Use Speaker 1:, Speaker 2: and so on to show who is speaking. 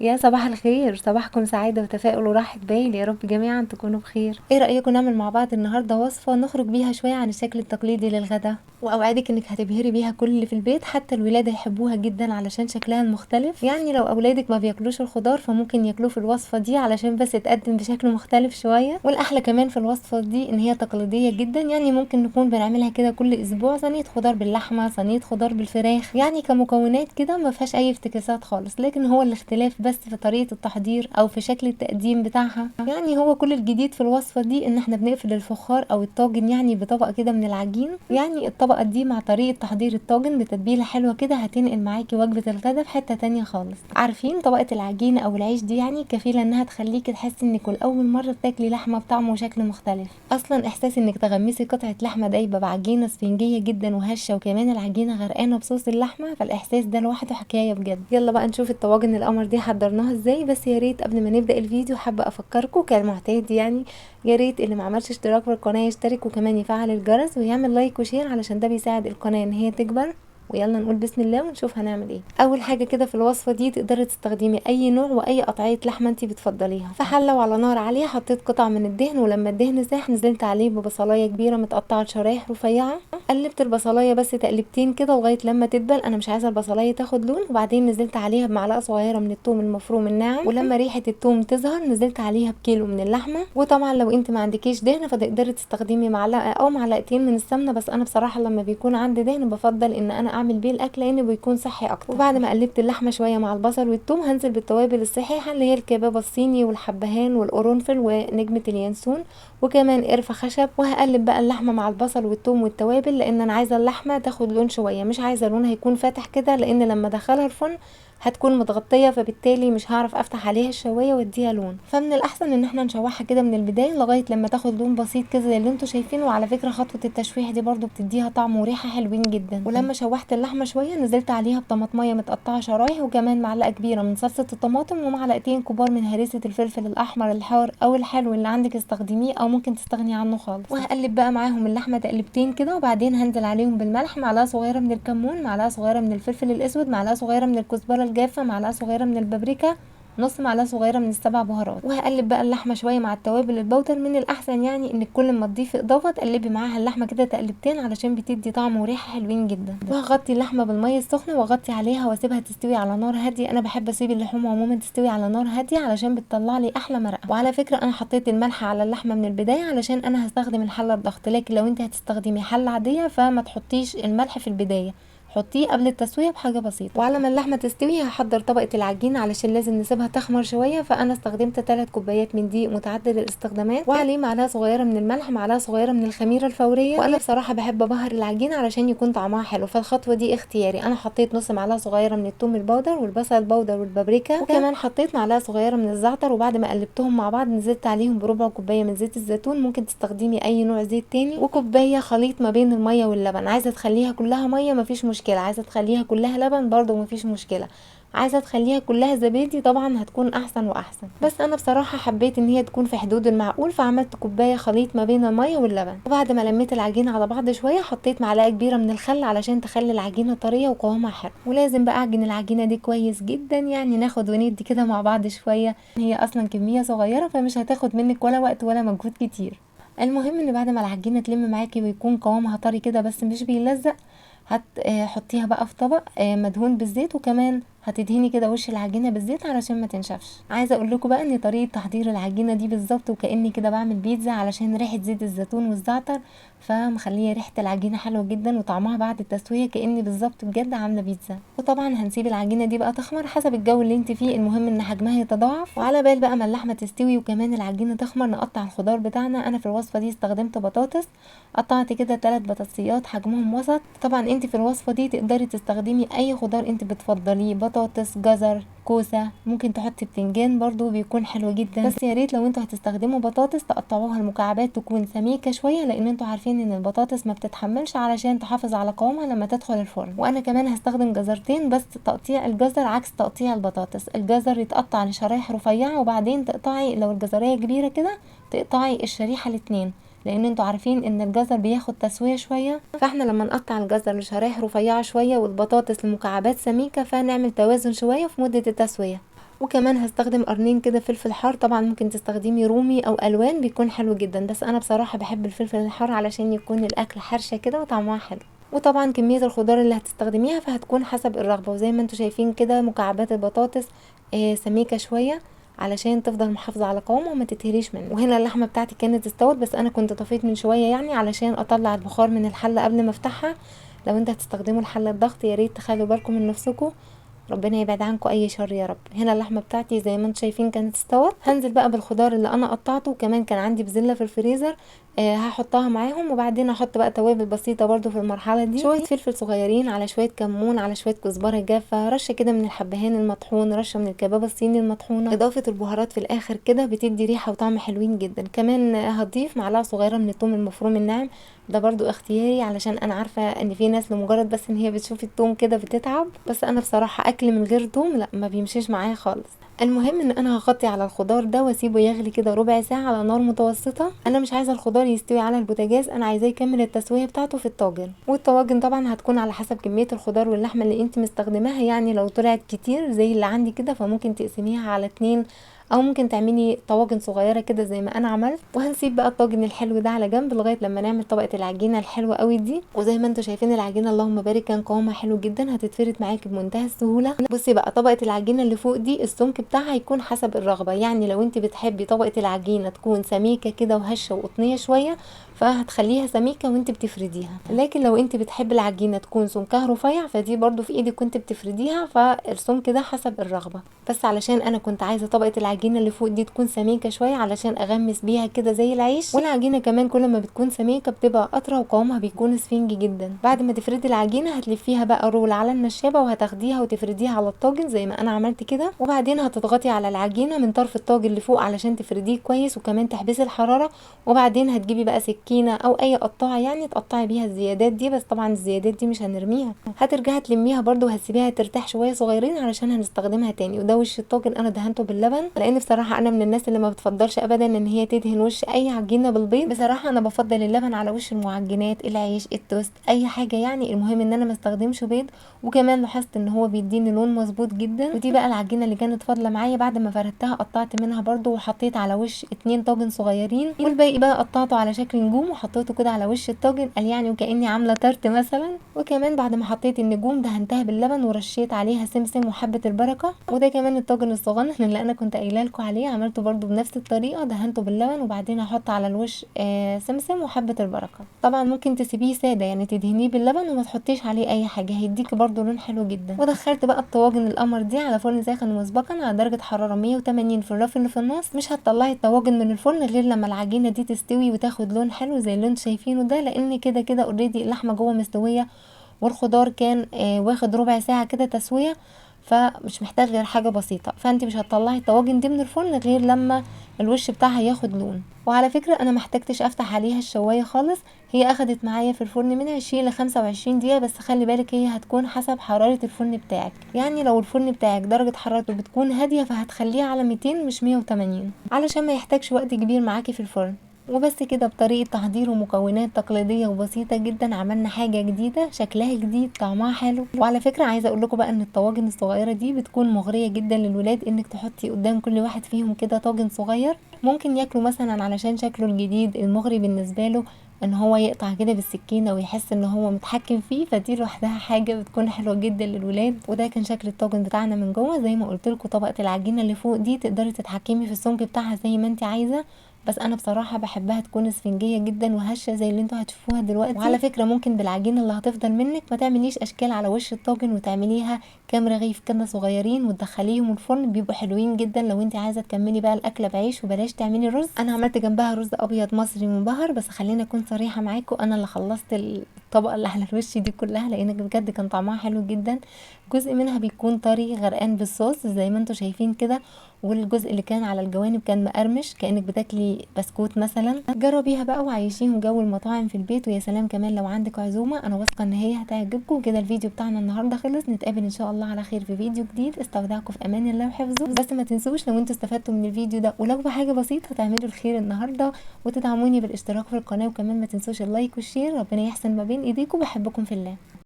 Speaker 1: يا صباح الخير، صباحكم سعادة وتفاؤل وراحة بال، يا رب جميعا تكونوا بخير. ايه رأيكم نعمل مع بعض النهاردة وصفة نخرج بيها شوية عن الشكل التقليدي للغدا، واوعدك انك هتبهري بيها كل اللي في البيت، حتى الولاد هيحبوها جدا علشان شكلها المختلف. يعني لو اولادك ما بياكلوش الخضار فممكن ياكلوه في الوصفة دي علشان بس تقدم بشكل مختلف شوية. والاحلى كمان في الوصفة دي ان هي تقليدية جدا، يعني ممكن نكون بنعملها كده كل اسبوع، صينية خضار باللحمة، صينية خضار بالفراخ، يعني كمكونات كده ما فيهاش اي افتكاسات خالص، لكن هو الاختلاف بس في طريقة التحضير او في شكل التقديم بتاعها. يعني هو كل الجديد في الوصفة دي ان احنا بنقفل الفخار او الطاجن يعني بطبقة كده من العجين، يعني الطبقة دي مع طريقة تحضير الطاجن بتتبيلة حلوة كده هتنقل معاكي وجبة الغدا في حتة تانية خالص. عارفين طبقة العجين او العيش دي يعني كفيلة انها تخليكي تحسي انك اول مرة بتاكلي لحمة بطعم وشكل مختلف. اصلا احساس انك تغمسي قطعة لحمة دايبة بعجينة اسفنجية جدا وهشة، وكمان العجينة غرقانة بصوص اللحمة، فالاحساس ده لوحده حكاية بجد. يلا بقى نشوف الطواجن القمر دي حضرناها ازاي. بس يا ريت قبل ما نبدأ الفيديو حابة افكركم كالمعتاد، يعني يا ريت اللي ما عملش اشتراك في القناة يشترك، وكمان يفعل الجرس ويعمل like و share علشان ده بيساعد القناة ان هي تكبر. ويلا نقول بسم الله ونشوف هنعمل ايه. اول حاجة كده في الوصفة دي تقدري تستخدمي اي نوع واي قطعية لحمه انت بتفضليها. في حله وعلى نار عالية حطيت قطع من الدهن، ولما الدهن ساح نزلت عليه ببصلايه كبيرة متقطعه لشرايح رفيعة. قلبت البصلايه بس تقلبتين كده لغاية لما تدبل، انا مش عايزه البصلايه تاخد لون. وبعدين نزلت عليها بمعلقه صغيرة من الثوم المفروم الناعم، ولما ريحه الثوم تظهر نزلت عليها بكيلو من اللحمة. وطبعا لو انت ما عندكيش دهن فتقدري تستخدمي معلقه او معلقتين من السمنة، بس انا بصراحة لما بيكون عندي دهن بفضل ان انا اعمل بيه الاكل لانه بيكون صحي اكتر. وبعد ما قلبت اللحمة شوية مع البصل والثوم هنزل بالتوابل الصحيحة اللي هي الكبابه الصيني والحبهان والقرنفل ونجمه اليانسون وكمان قرفه خشب. وهقلب بقى اللحمة مع البصل والثوم والتوابل لان انا عايزه اللحمة تاخد لون شوية، مش عايزه لونها يكون فاتح كده لان لما ادخلها الفرن هتكون متغطيه، فبالتالي مش هعرف افتح عليها الشوايه واديها لون. فمن الاحسن ان احنا نشوحها كده من البداية لغاية لما تاخد لون بسيط كده زي اللي انتوا شايفينه. وعلى فكرة خطوة التشويح دي برده بتديها طعم وريحه حلوين جدا. ولما شوحت اللحمة شوية نزلت عليها بطماطميه متقطعه شرايح، وكمان معلقه كبيرة من صلصه الطماطم، ومعلقتين كبار من هريسه الفلفل الاحمر الحار او الحلو اللي عندك استخدميه او ممكن تستغني عنه خالص. وهقلب بقى معاهم اللحمة تقلبتين كده، وبعدين هنزل عليهم بالملح، معلقه صغيرة من الكمون، معلقه صغيرة من الفلفل الاسود، معلقه صغيرة من الكزبره الجافه، معلقه صغيرة من البابريكا، نص معلقه صغيرة من السبع بهارات. وهقلب بقى اللحمة شوية مع التوابل البودر. من الاحسن يعني انك كل ما تضيفي اضافه تقلبي معاها اللحمة كده تقلبتين علشان بتدي طعم وريحه حلوين جدا. وهغطي اللحمة بالمية السخنة واغطي عليها واسيبها تستوي على نار هادية. انا بحب اسيب اللحوم عموما تستوي على نار هادية علشان بتطلع لي احلى مرقه. وعلى فكرة انا حطيت الملح على اللحمة من البداية علشان انا هستخدم الحلة الضغط، لكن لو انت هتستخدمي حله عادية فما تحطيش الملح في البداية، حطيه قبل التسوية بحاجة بسيطة. وعلى ما اللحمة تستوي هحضر طبقه العجين علشان لازم نسيبها تخمر شوية. فانا استخدمت 3 كوبايات من دقيق متعدد الاستخدامات، وعليه معلقه صغيرة من الملح، معلقه صغيرة من الخميره الفورية. وانا بصراحة بحب ابهر العجين علشان يكون طعمها حلو، فالخطوه دي اختياري. انا حطيت نص معلقه صغيرة من الثوم البودر والبصل البودر والبابريكا، وكمان حطيت معلقه صغيرة من الزعتر. وبعد ما قلبتهم مع بعض نزلت عليهم بربع كوباية من زيت الزيتون، ممكن تستخدمي اي نوع زيت تاني، وكوبايه خليط ما بين المية واللبن. عايزه تخليها كلها مية مفيش مشكلة، عايزه تخليها كلها لبن برضو مفيش مشكلة، عايزه تخليها كلها زبادي طبعا هتكون احسن واحسن، بس انا بصراحة حبيت ان هي تكون في حدود المعقول فعملت كوباية خليط ما بين المية واللبن. وبعد ما لميت العجينة على بعض شوية حطيت معلقه كبيرة من الخل علشان تخلي العجينة طرية وقوامها حلو. ولازم بقى اعجن العجينة دي كويس جدا، يعني ناخد وندي كده مع بعض شوية، هي اصلا كمية صغيرة فمش هتاخد منك ولا وقت ولا مجهود كتير. المهم ان بعد ما العجينة تلم معاكي ويكون قوامها طري كده بس مش بيلزق، هتحطيها بقى في طبق مدهون بالزيت، وكمان هتدهني كده وش العجينة بالزيت علشان ما تنشفش. عايزه اقول لكم بقى ان طريقه تحضير العجينة دي بالظبط وكاني كده بعمل بيتزا، علشان ريحه زيت الزيتون والزعتر فمخليه ريحه العجينة حلوة جدا، وطعمها بعد التسوية كاني بالظبط بجد عامله بيتزا. وطبعا هنسيب العجينة دي بقى تخمر حسب الجو اللي انت فيه، المهم ان حجمها يتضاعف. وعلى بال بقى ما اللحمة تستوي وكمان العجينة تخمر نقطع الخضار بتاعنا. انا في الوصفة دي استخدمت بطاطس، قطعت كده 3 بطاطسيات حجمهم وسط. طبعا انت في الوصفة دي تقدري تستخدمي اي خضار انت بتفضليه، بطاطس، جزر، كوسة، ممكن تحطي بتنجان برضو بيكون حلو جدا. بس يا ريت لو انتوا هتستخدموا بطاطس تقطعوها المكعبات تكون سميكة شوية، لان انتوا عارفين ان البطاطس ما بتتحملش علشان تحافظ على قوامها لما تدخل الفرن. وانا كمان هستخدم جزرتين، بس تقطيع الجزر عكس تقطيع البطاطس. الجزر يتقطع لشرايح رفيعة، وبعدين تقطعي لو الجزريه كبيرة كده تقطعي الشريحة الاتنين، لان انتوا عارفين ان الجزر بياخد تسويه شوية، فاحنا لما نقطع الجزر لشرايح رفيعة شوية والبطاطس لمكعبات سميكة فهنعمل توازن شوية في مده التسوية. وكمان هستخدم قرنين كده فلفل حار، طبعا ممكن تستخدمي رومي او الوان بيكون حلو جدا، بس انا بصراحة بحب الفلفل الحار علشان يكون الاكل حرشه كده وطعمها حلو. وطبعا كمية الخضار اللي هتستخدميها فهتكون حسب الرغبة. وزي ما انتم شايفين كده مكعبات البطاطس سميكة شوية علشان تفضل محافظة على قوامها وما تتهريش منه. وهنا اللحمة بتاعتي كانت استوت، بس انا كنت طفيت من شوية يعني علشان اطلع البخار من الحلة قبل ما افتحها. لو انت هتستخدموا الحلة الضغط يا ريت تخلوا بالكم من نفسكم، ربنا يبعد عنكم اي شر يا رب. هنا اللحمة بتاعتي زي ما انتم شايفين كانت استوت. هنزل بقى بالخضار اللي انا قطعته، وكمان كان عندي بزله في الفريزر هحطها معاهم. وبعدين احط بقى توابل بسيطة برده في المرحلة دي، شوية فلفل صغيرين على شوية كمون على شوية كزبره جافة، رشه كده من الحبهان المطحون، رشه من الكباب الصيني المطحونه. اضافه البهارات في الاخر كده بتدي ريحه وطعم حلوين جدا. كمان هضيف معلقه صغيرة من الثوم المفروم الناعم، ده برده اختياري علشان انا عارفه ان في ناس لمجرد بس ان هي بتشوف الثوم كده بتتعب، بس انا بصراحة اكل من غير ثوم لا ما بيمشيش معايا خالص. المهم ان انا هغطي على الخضار ده واسيبه يغلي كده ربع ساعة على نار متوسطه. انا مش عايزه الخضار يستوي على البوتاجاز، انا عايزاه يكمل التسوية بتاعته في الطاجن. والطواجن طبعا هتكون على حسب كمية الخضار واللحمة اللي انت مستخدماها، يعني لو طلعت كتير زي اللي عندي كده فممكن تقسميها على 2، او ممكن تعملي طواجن صغيرة كده زي ما انا عملت. وهنسيب بقى الطاجن الحلو ده على جنب لغاية لما نعمل طبقه العجينة الحلوة قوي دي. وزي ما انتم شايفين العجينة اللهم بارك كان قوامها حلو جدا، هتتفرد معاكي بمنتهى السهولة. بصي بقى طبقه العجينة اللي فوق دي السمك بتاعها هيكون حسب الرغبة، يعني لو انت بتحبي طبقه العجينة تكون سميكة كده وهشه وقطنيه شوية فهتخليها سميكة وانت بتفرديها، لكن لو انت بتحبي العجينة تكون سمكها رفيع فدي برده في ايدك وانت بتفرديها، فالسمك ده حسب الرغبة. بس علشان انا كنت عايزه طبقه العجينة اللي فوق دي تكون سميكة شوية علشان اغمس بيها كده زي العيش، والعجينه كمان كل ما بتكون سميكة بتبقى اطرى وقوامها بيكون سفنجي جدا. بعد ما تفردي العجينة هتلفيها بقى رول على النشابه وهتاخديها وتفرديها على الطاجن زي ما انا عملت كده، وبعدين هتضغطي على العجينة من طرف الطاجن اللي فوق علشان تفرديه كويس وكمان تحبسي الحرارة. وبعدين هتجيبي بقى سكينة او اي قطاعه يعني تقطعي بيها الزيادات دي، بس طبعا الزيادات دي مش هنرميها، هترجعي تلميها برده وهتسيبيها ترتاح شوية صغيرين علشان هنستخدمها تاني. وده وش الطاجن انا دهنته باللبن، لان بصراحة انا من الناس اللي ما بتفضلش ابدا ان هي تدهن وش اي عجينه بالبيض. بصراحة انا بفضل اللبن على وش المعجنات، العيش، التوست، اي حاجة يعني، المهم ان انا ما استخدمش بيض. وكمان لاحظت ان هو بيديني لون مظبوط جدا. ودي بقى العجينة اللي كانت فاضلة معايا بعد ما فردتها، قطعت منها برده وحطيت على وش 2 طاجن صغيرين، والباقي بقى قطعته على شكل نجوم وحطيته كده على وش الطاجن، قال يعني وكاني عامله تارت مثلا. وكمان بعد ما حطيت النجوم دهنتها باللبن ورشيت عليها سمسم وحبه البركة. وده كمان الطاجن الصغنن اللي انا كنت قايله لكم عليه، عملته برده بنفس الطريقة، دهنته باللبن وبعدين هحط على الوش سمسم وحبه البركة. طبعا ممكن تسيبيه ساده يعني تدهنيه باللبن وما تحطيش عليه اي حاجة، هيديكي برده لون حلو جدا. ودخلت بقى الطواجن القمر دي على فرن ساخن مسبقا على درجه حرارة 180 في الرف اللي في النص. مش هتطلعي الطواجن من الفرن غير لما العجينة دي تستوي وتاخد لون حلو زي اللي انتم شايفينه ده، لان كده كده already اللحمة جوه مستوية والخضار كان واخد ربع ساعة كده تسويه، فمش محتاج غير حاجة بسيطة. فانت مش هتطلعي الطواجن دي من الفرن غير لما الوش بتاعها ياخد لون. وعلى فكرة انا ما احتاجتش افتح عليها الشوايه خالص، هي اخدت معايا في الفرن من 20 ل 25 دقيقة، بس خلي بالك هي هتكون حسب حرارة الفرن بتاعك، يعني لو الفرن بتاعك درجه حرارته بتكون هادية فهتخليها على 200 مش 180 علشان ما يحتاجش وقت كبير معاكي في الفرن. وبس كده بطريقة تحضير ومكونات تقليدية وبسيطة جدا عملنا حاجة جديدة، شكلها جديد، طعمها حلو. وعلى فكرة عايزه اقول لكم بقى ان الطواجن الصغيرة دي بتكون مغرية جدا للولاد، انك تحطي قدام كل واحد فيهم كده طاجن صغير ممكن ياكله مثلا علشان شكله الجديد المغري بالنسبة له، ان هو يقطع كده بالسكينة ويحس ان هو متحكم فيه، فدي لوحدها حاجة بتكون حلوة جدا للولاد. وده كان شكل الطاجن بتاعنا من جوه. زي ما قلت لكم طبقه العجينة اللي فوق دي تقدري تتحكمي في السمك بتاعها زي ما انت عايزه، بس انا بصراحة بحبها تكون اسفنجيه جدا وهشه زي اللي انتوا هتشوفوها دلوقتي. وعلى فكرة ممكن بالعجينه اللي هتفضل منك ما تعمليش اشكال على وش الطاجن، وتعمليها كام رغيف كده صغيرين وتدخليهم الفرن، بيبقوا حلوين جدا لو انت عايزه تكملي بقى الاكلة بعيش وبلاش تعملي رز. انا عملت جنبها رز ابيض مصري منبهر، بس خلينا اكون صريحه معاكم انا اللي خلصت الطبقة اللي على الوش دي كلها، لان بجد كان طعمها حلو جدا. جزء منها بيكون طري غرقان بالصوص زي ما انتوا شايفين كده، والجزء اللي كان على الجوانب كان مقرمش كانك بتاكلي بسكوت مثلا. جربيها بقى وعيشيهم جو المطاعم في البيت، ويا سلام كمان لو عندك عزومة، انا واثقة ان هي هتعجبكم. كده الفيديو بتاعنا النهارده خلص، نتقابل ان شاء الله على خير في فيديو جديد. استودعكم في امان الله وحفظه. بس ما تنسوش لو انتوا استفدتوا من الفيديو ده ولو بحاجة بسيطة تعملوا الخير النهارده وتدعموني بالاشتراك في القناة، وكمان ما تنسوش ال like وال share. ربنا يحسن ما بين ايديكم، بحبكم في الله.